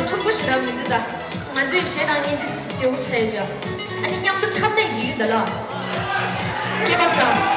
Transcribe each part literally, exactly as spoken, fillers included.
ཕྲུ་གུ་ཞིག་ལ་མི་འདི་ད། ང་ཚོས་གཞས་དང་བརྙན་འདི་ཞིག་བདེ་བོ་ཆགས་ཡོད་ཅོ། ཨ་ནི་མཉམ་དུ་འཁྲབ་ནས་འགྲིག་གི་འདུག་ལ། སྐྱེས་པ་སངས།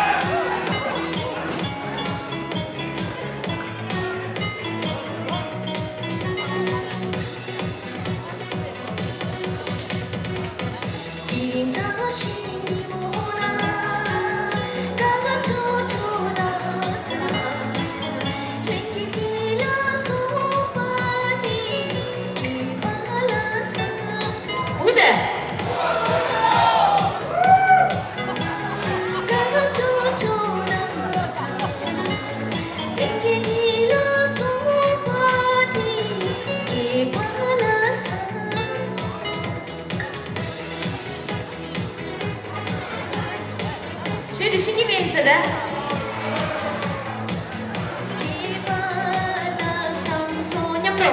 གཞས་འདི་ཤེས་ཀྱི་མེད་ཟེར་ལ། མཉམ་དུ།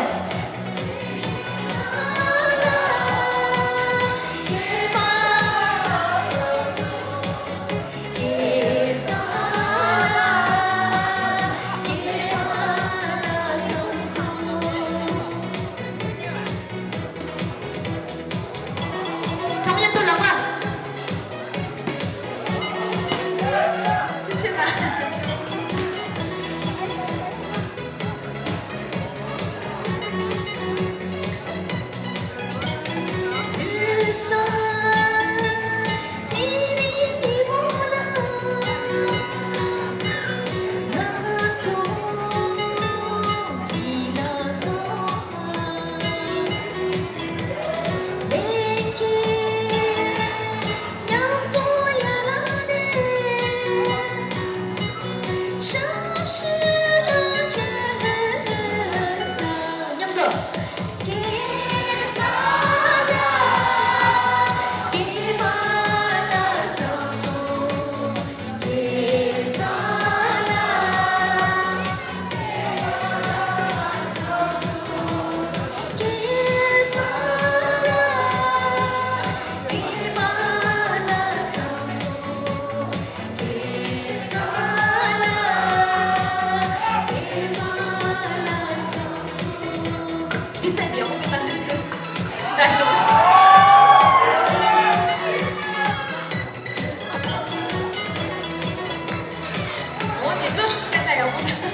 ཚང་མ་མཉམ་དུ་ལག་པ། ཐུགས་རྗེ་གནང་། མཉམ་དུ། འོ་ནི་བཀྲ་ཤིས་སྐད་ཆ་ཡག་པོ་འདུག་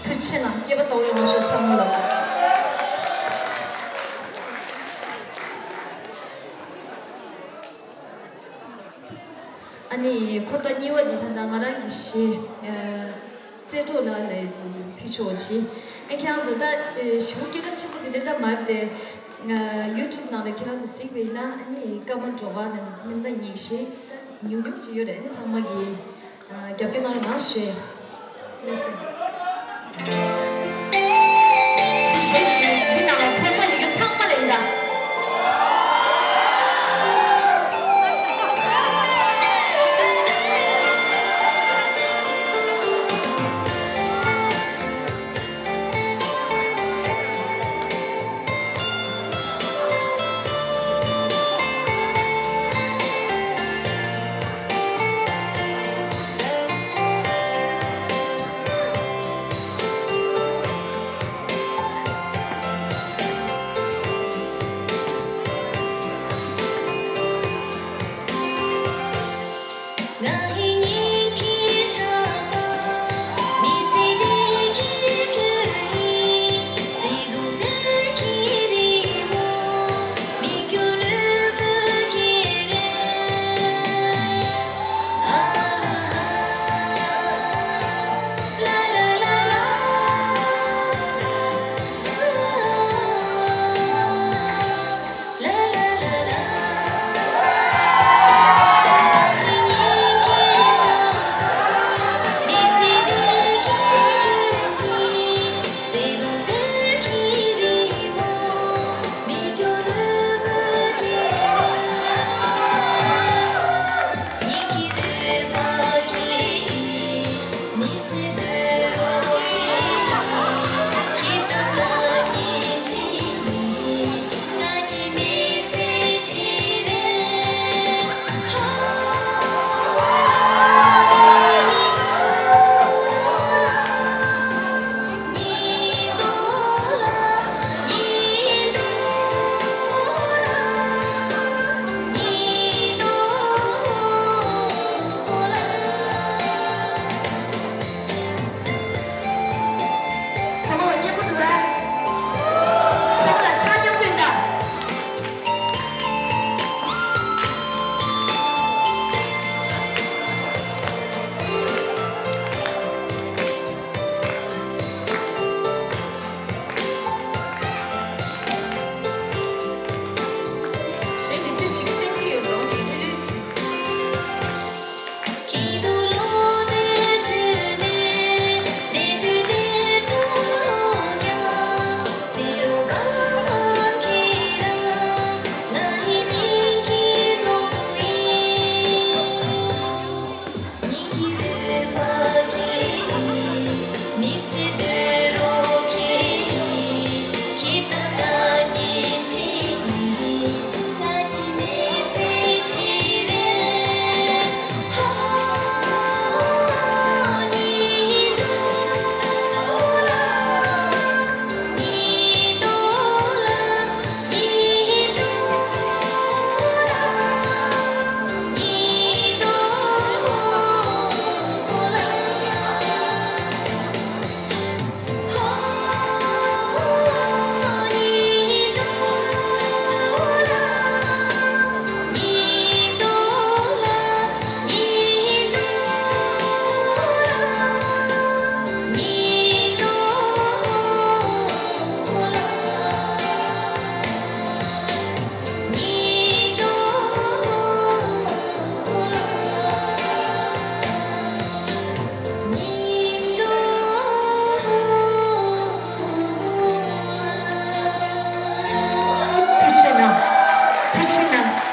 ཐུགས་རྗེ་གནང་། སྐྱེས་པ་ཟ་འོ་ཡོང་བ་ཤོག་ཚང་མ་ལ། ཨ་ནི་འཁོར་ཐག་གཉིས་པ་འདི་ད་ལྟ་ང་རང་གི་གཞས། རྩེ་གྲོགས་ལགས་ལ་འདི་ཕུལ་ཆོག་ཅིག་ཨ་ཁྱེད་རང་ཚོ་ད་ཞེ་པོ་སྐད་གྲགས་ཆེན་པོ་འདི་འདྲ་ད་མ་རེད་དེ། ཡུ་ཊུབ་ནང་ལ་ཁྱེད་རང་ཚོ་གཟིགས་པ་ཡིན་ན་ཨ་ནི་ཀརྨ་སྒྲོལ་དཀར་ལ་མཉམ་ཐག་ཉིད་ཀྱི་གཞས་ད་ཉུང་ཉུང་ཅིག་ཡོད་རེད། ཨ་ནི་ཚང་མ་གིས་རྒྱབ་སྐྱོར་གནང་རོགས་གནང་ཞུ། ལགས་སེ། འདི་གཞས་འདི་འདི་ནང་ལ་ཕོ་གསར་ཡོད་རྒྱུ་ཚང་མ་ལ་ཡིན་ད། ཚང་ལ་ཆ་སྙོམས་སྟོན་དང་། གཞན་ནི་ཏི་ཞིག་སེམས་ཀྱི་ཡོད་ལོང་ནས་ལྷོད་ལྷོད་བཞིན། ཐུགས་རྗེ་གནང་། ཐུགས་རྗེ་གནང་།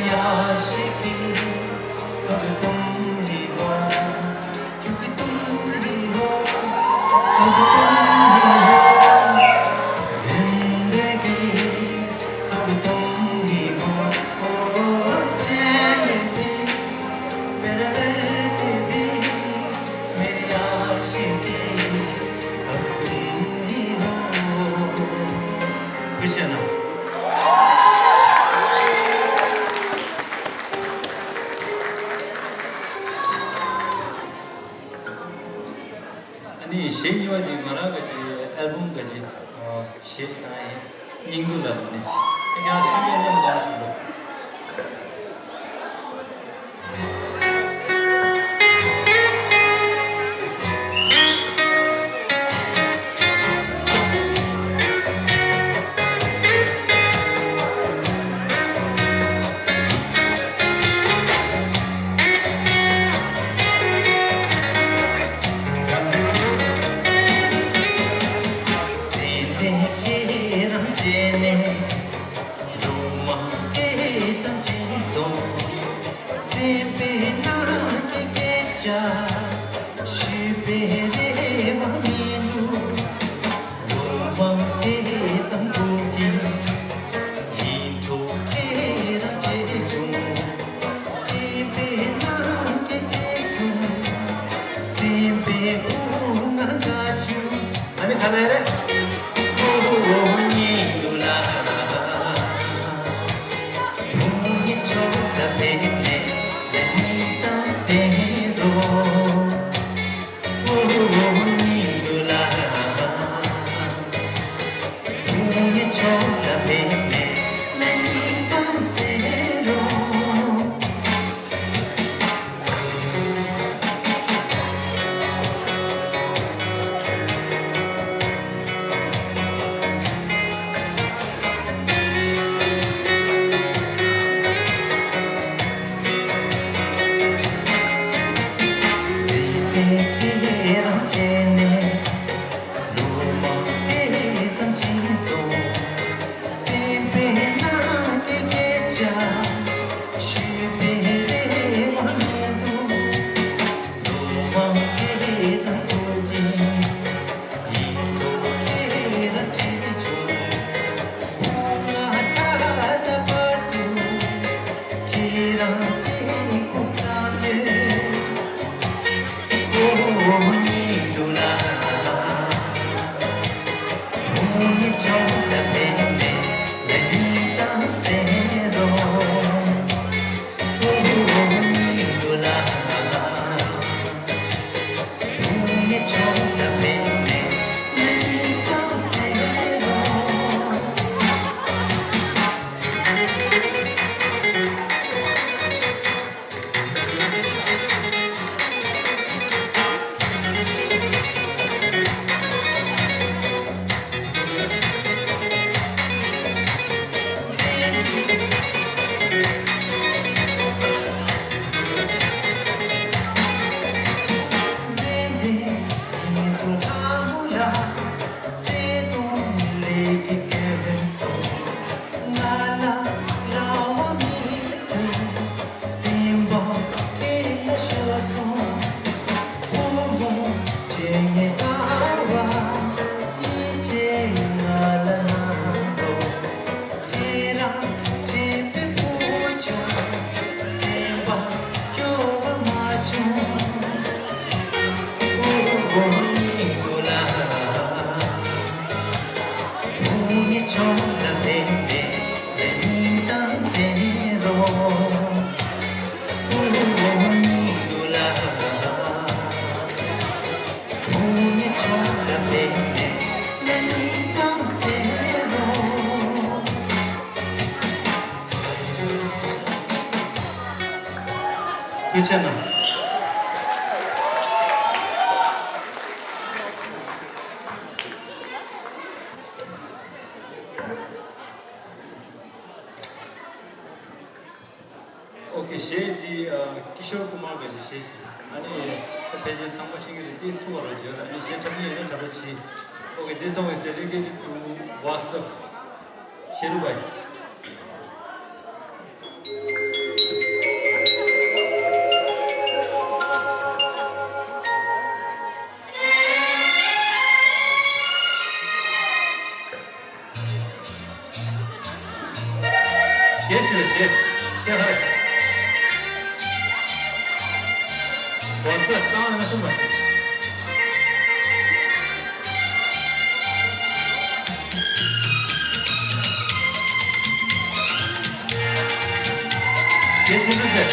आशिकी, अब तुम ही हो, क्योंकि तुम ही हो, अब तुम ही हो, जिंदगी, अब तुम ही हो, ओ चैन भी, मेरा दर्द भी, मेरी आशिकी, अब तुम ही हो। कुछ है ना? ཨ་ནི་གཞས་གཉིས་པ་དེ་ང་རང་གི་ཨལ་བུམ་གི་གཞས་ཤིག་བཏང་ཡིན། སྙིང་སྡུག་ལ་ལབ་ནས། ཨ་ཀྱང་ཤི་བའི་གནམ་ལ་ཞུ་ལོ། སེམས་པའི་ནང་གི་སྐད་ཆ་ཞུས་པའི་རེ་བ་མི་འདུག་ལོ་མང་དེ་ཙམ་འགོར་གྱིན། ཡིད་འཕྲོག་ཁྱེད་རང་བརྗེད་བྱུང་། སེམས་པའི་ནང་གི་ཚིག་གསུམ། སེམས་པའི་སྤུ་ང་འདྲ་བྱུང་། ཨ་ནི་ག་ལ་རེད། ཨོ་ཉིད་དུ་ལ། བུ་ཉིད་ཆོག་ད་བེ་མེ་ལ་ཉིད་དང་ཟེར་རོ། ཨོ་ཉིད་དུ་ལ། བུ་ཉིད་ཆོག་ད་བེ་མེ་ལ་ཉིད་དང་ཟེར་རོ། བརྩེ་བའི་ཁྱེད་རང་བྱས་ནས་ལོ་མང་དེ་ཙམ་ཕྱིན་སོང་། སེམས་པའི་ནང་གི་སྐད་ཆ་ཞུས་པའི་རེ་བ་མི་འདུག་ལོ་མང་དེ་ཙམ་འགོར་གྱིན། ཡིད་འཕྲོག་ཁྱེད་རང་བྲིས་བྱུང་། བུ་ང་ད་ལྟ་བར་དུ་ཁྱེད་རང་གཅིག་པུ་བསམ་ཡོད། ཨོ་ཉིད་དུ་ལ། བུ་ཉིད་ཆོག་ད་བེ་མེ་ལ་ཉིད་དང་ཟེར་རོ། ཨོ་ཉིད་དུ་ལ། བུ་ཉིད་ཆོག་ད་བེ་མེ་ལ་ཉིད་དང་ཟེར་རོ། སེམས་པ་སྐྱིད་པོ་ཤོར་སོང་། བུ་མོ་བྱས་ངས་ལྟ་བ་ཡིད་ཆེས་ང་ལ་གནང་རོགས། ཁྱེད་རང་དྲན་པའི་བུ་ཆུང་། སེམས་པ་སྐྱོ་བ་མ་བྱུང་། ཨོ་ཉིད་དུ་ལ། བུ་ཉིད་ཆོག་ད་བེ་མེ་ལ་ཉིད་དང་ཟེར་རོ། ཨོ་ཉིད་དུ་ལ། བུ་ཉིད་ཆོག་ད་བེ་མེ་ལ་ཉིད་དང་ཟེར་རོ། ཐུགས་རྗེ་གནང་། ཨོ་ཀེ། གཞས་འདི་ཨ་ཀི་ཤོར་ཀུ་མར་གྱི་གཞས་ཤིག་ཨ་ནི་ཕལ་ཆེར་ཚང་མ་ཤེས་ཀྱི་རེད། ཏོག་ཙམ་ཐུག་པ་རེད་བརྗོད། ཨ་ནི་གཞས་འཁྲབ་མཁན་ཡིན་ན་འཁྲབ་པ་བྱེད། ཨོ་ཀེ། This song is dedicated to Vastav Sherubhai. བར་ས་བཏང་ཡོད་ན་གསུངས་པ། དེ་བཞིན་དུ་ཟེར།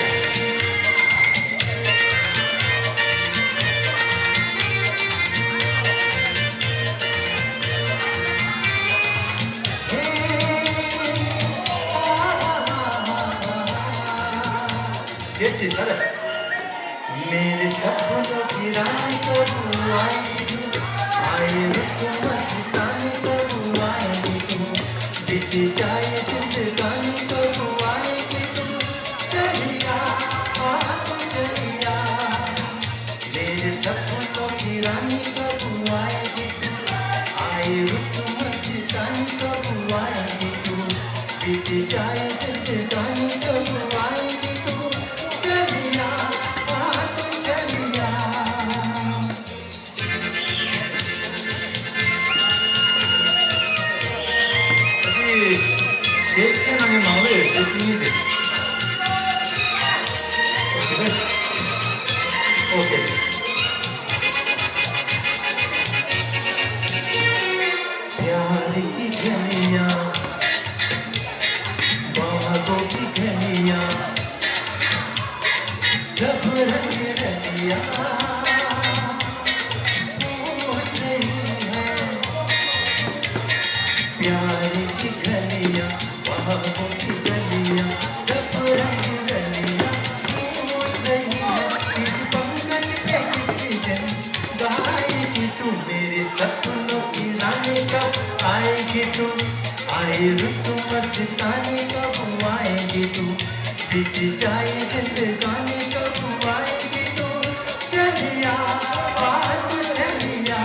དེ་བཞིན་ལྟར། मेरे सपनों की रानी कब आएगी तू? आए रुत मस्तानी कब आएगी तू? बीत जाए जिंदगानी कब आएगी तू? चलिया, आ तू चलिया। मेरे सपनों की रानी कब आएगी तू? आए रुत मस्तानी कब आएगी तू? बीत जाए जिंदगानी कब आएगी तू? चलिया, आ तू चलिया। ཞེས་ཁྱེད་རང་གི་མང་ལོས་ཞེས་ཤེས་ཉིན་དེ། ཨོ་ཁེ། प्यार की गलियां, बागों की गलियां, सब रंग रलियां पूछ रही है। प्यार की गलियां, बागों की गलियां, सब रंग रलियां पूछ रही है। इस पंगत पे किसी दिन गाएगी तू, मेरे सपनों की रानी कब आएगी तू? आए रुत मस्तानी कब आएगी तू? बीत जाए जिंदगानी कब आएगी तू? चलिया, आ तू चलिया।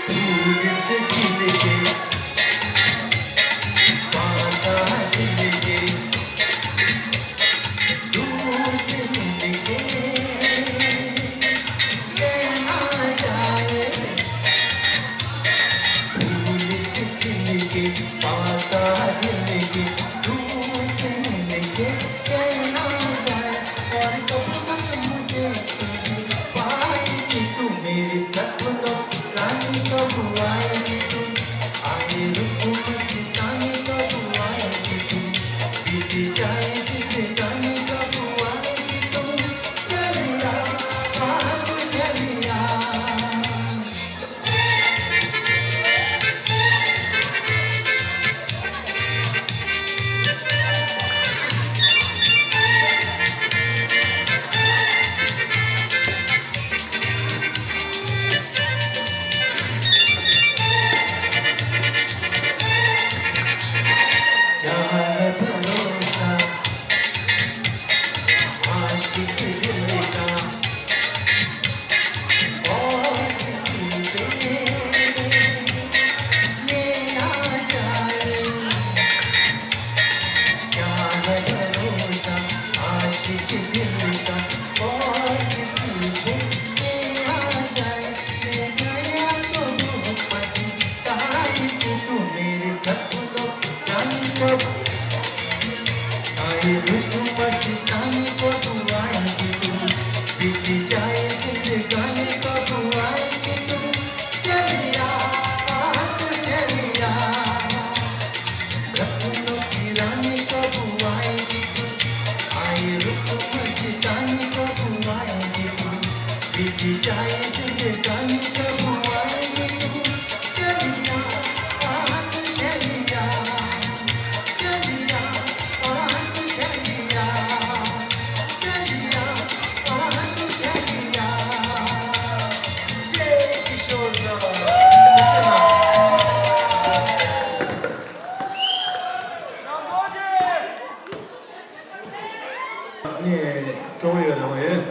फूल से खिल के, पासा खिल के, दूर से मिल के, चैन आ जाए। फूल से खिल के, पासा खिल के, दूर से मिल के, चैन आ जाए। और कब तक मुझे पाएगी तू मेरे सपनों रानी कब आएगी तू? आए रुत मस्तानी कब आएगी तू? बीत जाए जिंदगानी कब आएगी तू? चलिया, आ तू चलिया। क्या है भरोसा आशिक दिल का, और किसी पे ये आ जाए। क्या है भरोसा आशिक दिल का, और किसी पे ये आ जाए। मैं गया तो बहुत पछताएगी तू मेरे सपनों रानी कब आए रुत मस्तानी कब आएगी तू? बीत जाए जिंदगानी कब आएगी तू? चलिया, आ तू चलिया। सपनों की रानी कब आएगी तू? आए रुत मस्तानी कब आएगी तू? बीत जाए जिंदगानी कब आएगी तू? चलिया, आ तू चलिया। चलिया, आ तू चलिया। चलिया, आ तू चलिया। जय किशोर दा। ནས་སྤྲོ་བོ་ཡོད་རང་ཡོད།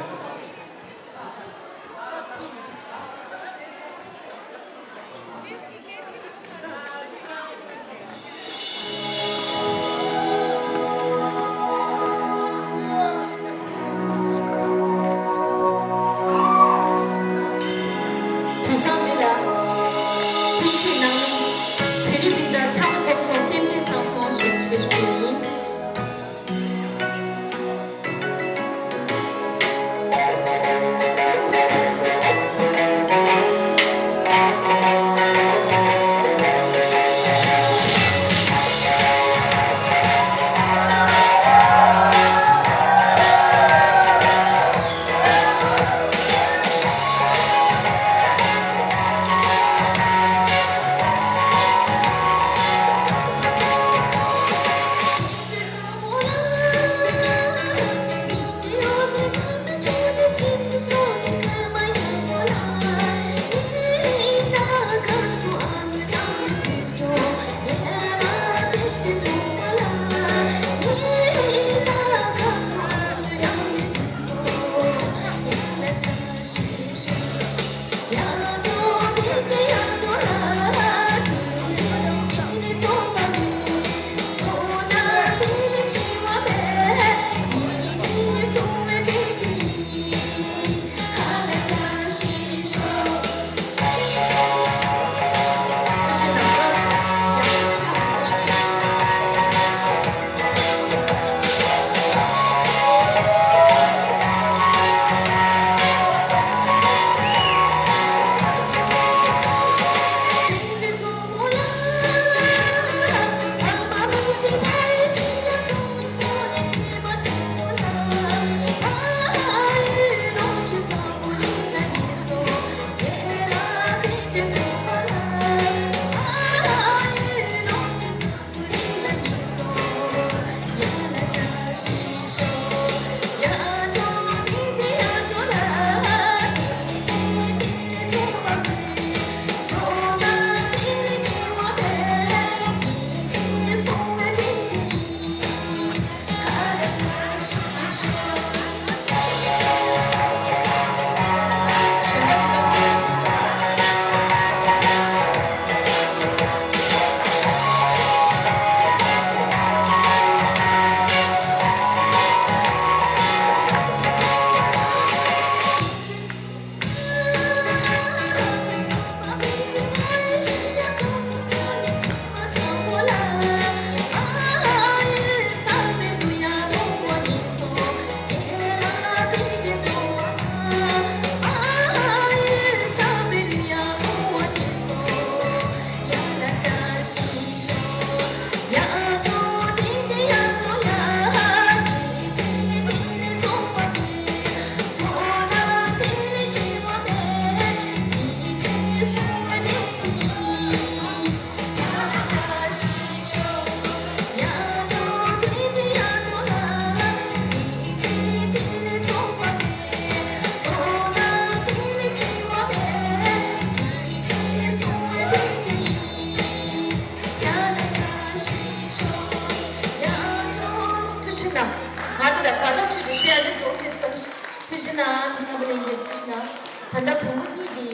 ཐུགས་རྗེ་གནང་། ང་ད་ལྟ་དགའ་ཐག་ཆོད་ཀྱི་ཤེས་ཡ་འདི་རྫོགས་ཀྱི་བསམ། ཐུགས་རྗེ་གནང་། རྣམ་པ་ལྷན་རྒྱས་ཐུགས་རྗེ་གནང་། ད་ལྟ་བུ་མོ་གཉིས་དེ།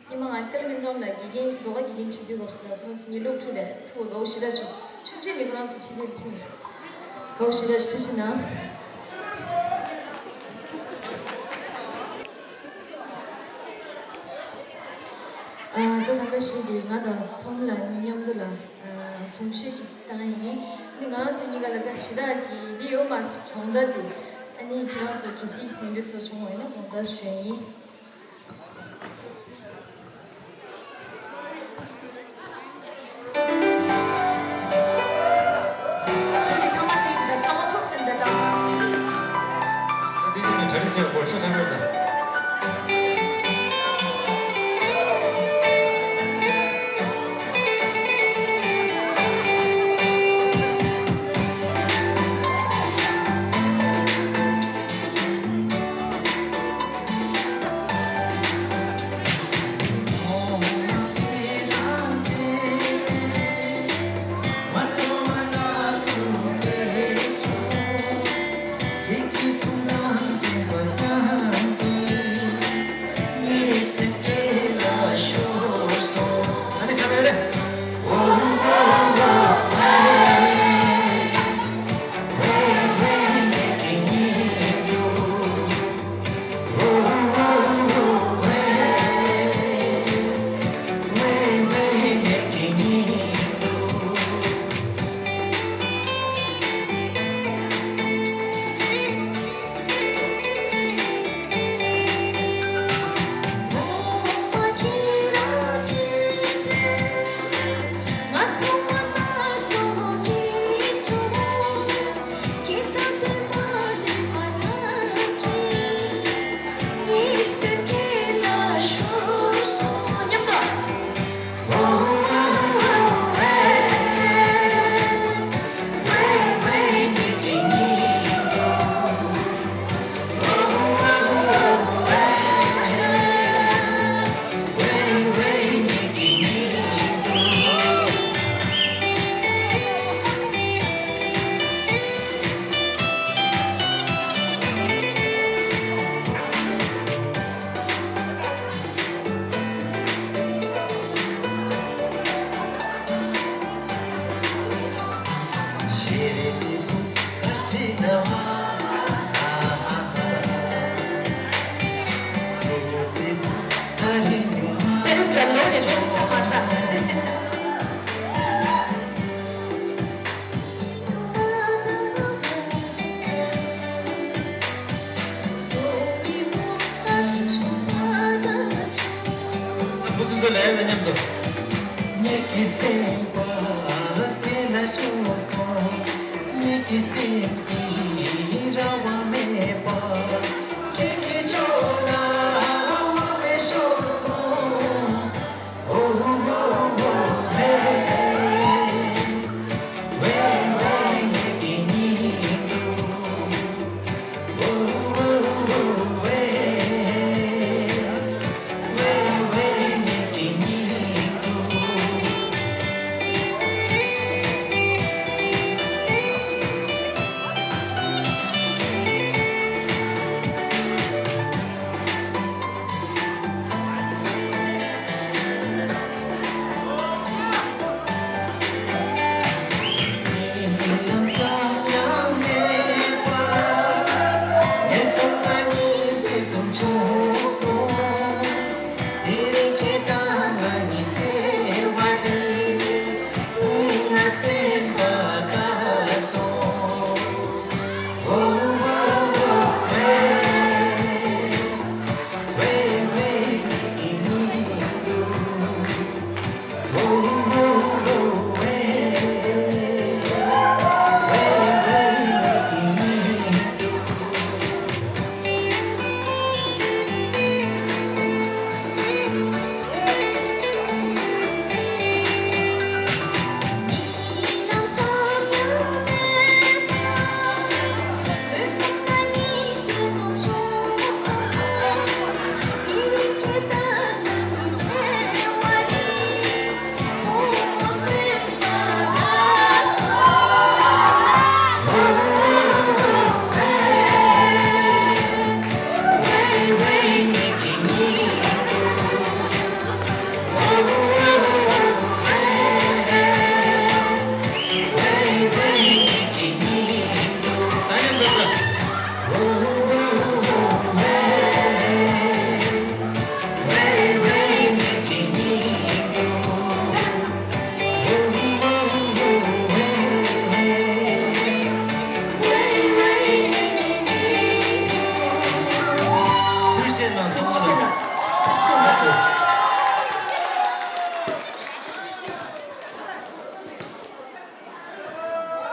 ཉི་མ་ང་ཀལ་མིན་ཏོང་ལ་དགེ་རྒན་ཟློས་གར་དགེ་རྒན་བྱེད་དུས་སྐབས་སུ་ལ་ཁོང་ཚོ་ཉིན་ལུགས་ཁྲུ་རེད་ཐུགས་དགའ་བོ་ཞེ་དྲག་བྱུང་། ཆུང་ཆུང་ནས་ཁོ་རང་ཚོ་ཕྱི་རྒྱལ་ཕྱིན། དགའ་བོ་ཞེ་དྲག་བྱུང་། ཐུགས་རྗེ་གནང་། ཨ། ད་ད་ལྟ་ཞིག་གིས་ང་དང་ཐོམ་ལགས་གཉིས་མཉམ་དུ་ལ་ཨ་གསུང་བཤད་ཅིག་བཏང་ཡིན། འདི་ང་རང་ཚོ་གཉིས་ཀ་ལ་ད་ཞེ་དྲག་གི་འདི་ཡོད་མ་རེད། སྦྱོང་བརྡར་འདི་ཨ་ནི་ཁྱེད་རང་ཚོ་གལ་སྲིད་ནན་པོ་བཟོ་བྱུང་བ་ཡིན་ན་དགོངས་དག་ཞུ་ཡིན། གཞི་ནས་ཐ་མ་ཚོ་ཡིན་དེ་ཚང་མ་ཐུགས་སེམས་དང་བླངས། ད་དེ་རིང་ནས་གྲ་སྒྲིག་བྱས་སྒོར་ཤ་ཁྲ་འགྲོ་དང་། པེ་རི་སི་ལ་ལོག་ནས་འགྲོ་ཐུབ་ས་མ་རེད། ཁོ་ཚོ་ཚོ་ལ་ཡང་མཉམ་དུ། ཉིད་ཀྱི་སེམས་པ་དེ་ན་སྐྱོ་སོང་། ཉིད་ཀྱི་སེམས་ཀྱི་ར་བ་མེད་པ། ཁྱེད་ཀྱི་ཕྱོགས་ལ་དབང་བའི་ཤོག་སོང་།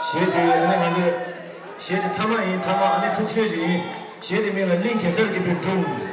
གཞས་དེ་ཨ་ནི་ང་ཚོས་གཞས་དེ་ཐ་མ་ཡིན། ཐ་མ་ཨ་ནི་འཁྲུག་ཤོས་ཤིག་ཡིན། གཞས་དེ་མིང་ལ་གླིང་གེ་སར་གྱི་བུ་སྒྲུང་།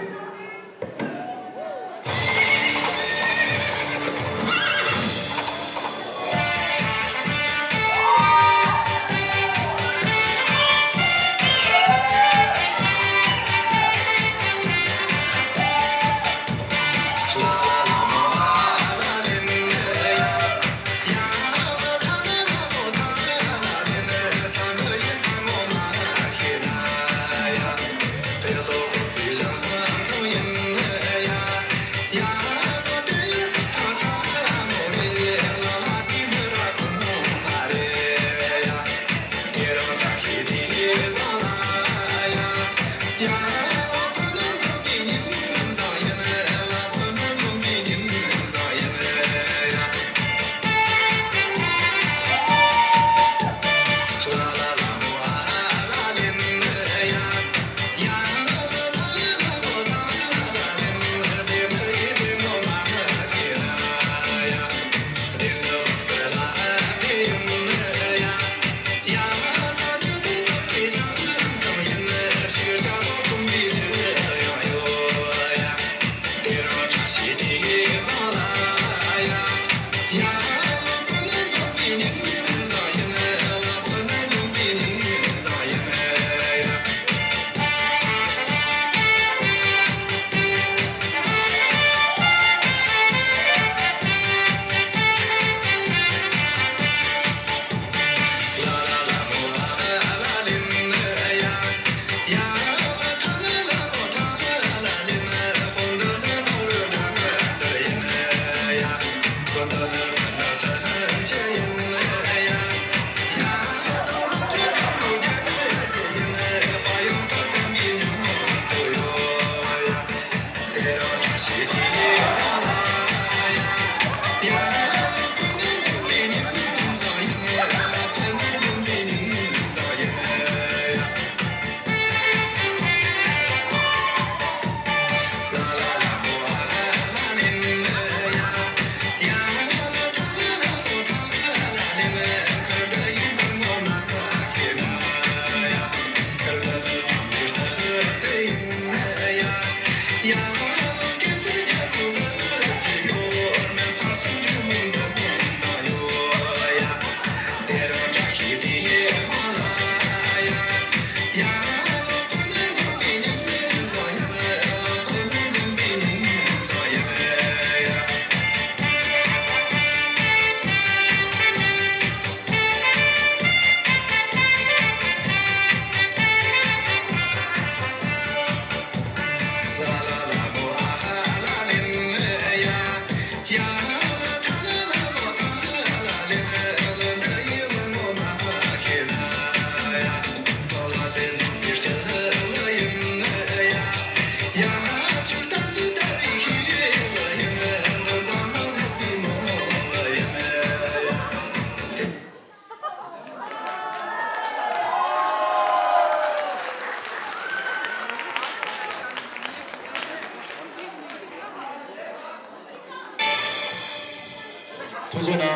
ཐུགས་རྗེ་གནང་།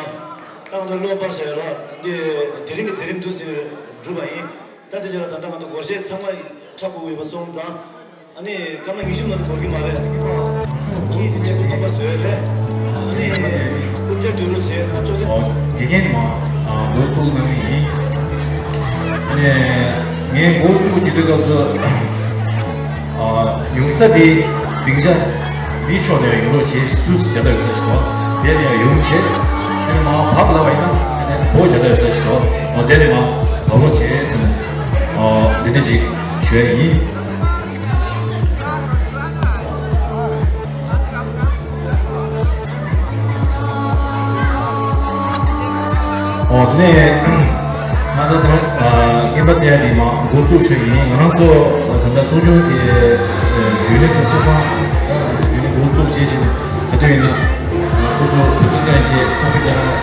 ད་ང་ཚོ་བློ་འབར་ཟེར་ལ་འདི་དེ་རིང་གི་མཛད་རིམ་འདུག་ཟེར་གྲུབ་པ་ཡིན། ད་དེ་ཆ་ལ་ད་ལྟ་ང་ཚོ་སྒོར་གཞས་ཚང་མ་འཁྲབ་དགོས་ཡོད་པ་སོང་ཙང་། ཨ་ནི་སྐར་མ་ཉི་ཤུ་མ་གཏོགས་འགོར་གྱི་མ་རེད། ཨ་ནི་ཁྱེད་ཀྱིས་དེ་ཆེད་དུ་རྣམ་པ་བཟོས་རེད། ཨ་ནི་རྐུབ་བཀྱག་སྡོད་རོགས་བྱས་ན་ཅོག་ཙེ། ཨོ། དགེ་རྒན་མ། ཨ། འགོ་བཙུགས་གནང་གི་ཡིན། ཨ་ནི་ངས་འགོ་བཙུགས་བྱེད་དུས་སྐབས་སུ། ཨ། ཡོང་ས་དེ་སྡིངས་ཆ་འདིའི་ཕྱོགས་ནས་ཡོང་རོགས་བྱེད། སུས་བྱ་དགའ་ཡོད་ས་ཞིག་འདུག་དེ་ནས་ཡོང་བྱེད། ཨ་ནི་མ་བབས་ལབ་པ་ཡིན་ན་ཨ་ནི་བོ་བྱ་དགའ་ཡོད་ས་ཞིག་འདུག་ཨོ། དེ་ནས་མ་བབས་རོགས་བྱེད་ཟེར་ནས། ཨོ། འདི་འདྲ་ཅིག་ཞུ་ཡ་ཡིན། ཨོ། དེ་ནས་ང་ཚོ་དེ་རིང་རྔན་པ་སྤྲད་ཡ་དེ་མ་འགོ་བཙུགས་ཞུ་ཡ་ཡིན། ང་རང་ཚོ་ད་ལྟ་ཚོགས་ཆུང་དེ་རྒྱུན་ལས་དང་ཆ་ཚང་རྒྱུན་ལས་འགོ་བཙུགས་བྱས་བྱས་ནས་ག་དུས་ཡིན་ན་སོ་སོ་དུས་ཚོད་བཏོན་བྱས་ཚོགས་པའི་རྒྱ་རང་